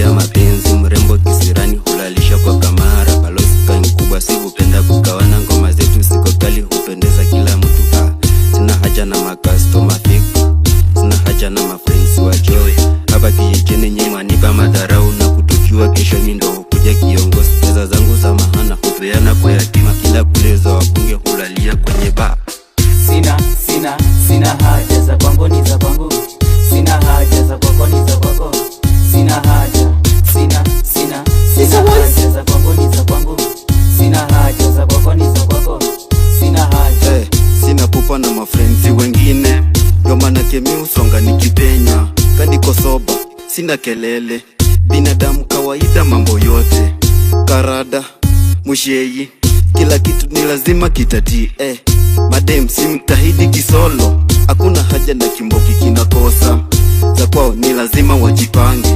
ya mapenzi. Mrembo kisirani hulalisha kwa kamara. Balozi mkubwa si hupenda kugawana. Ngoma zetu ziko kali hupendeza kila mtu. Ah, sina haja na makastoma fake, sina haja na mafriends wa joy. Hapa kijijini nyuma nipa madharau na kutojua, kesho mi ndo hukuja kiongozi. Pesa zangu za maana hupeana kwa yatima, kila kule za wabunge hulalia kwenye baa. Sina, sina, sina haja, za kwangu ni za kwangu. Sina haja, za kwako ni za kwako. Sina haja, sina, sina, sina haja, za kwangu ni za kwangu. Sina haja, za kwako ni za kwako. Sina haja. Hey, sina pupa na mafriends wengine, ndio maana mi usonga nikipenya kaniko sober, sina kelele, binadamu kawaida, mambo yote karada musheyi, kila kitu ni lazima kitatii. Eh, madem si mtahidi kisolo, hakuna haja na kimboki kinakosa za kwao, ni lazima wajipange.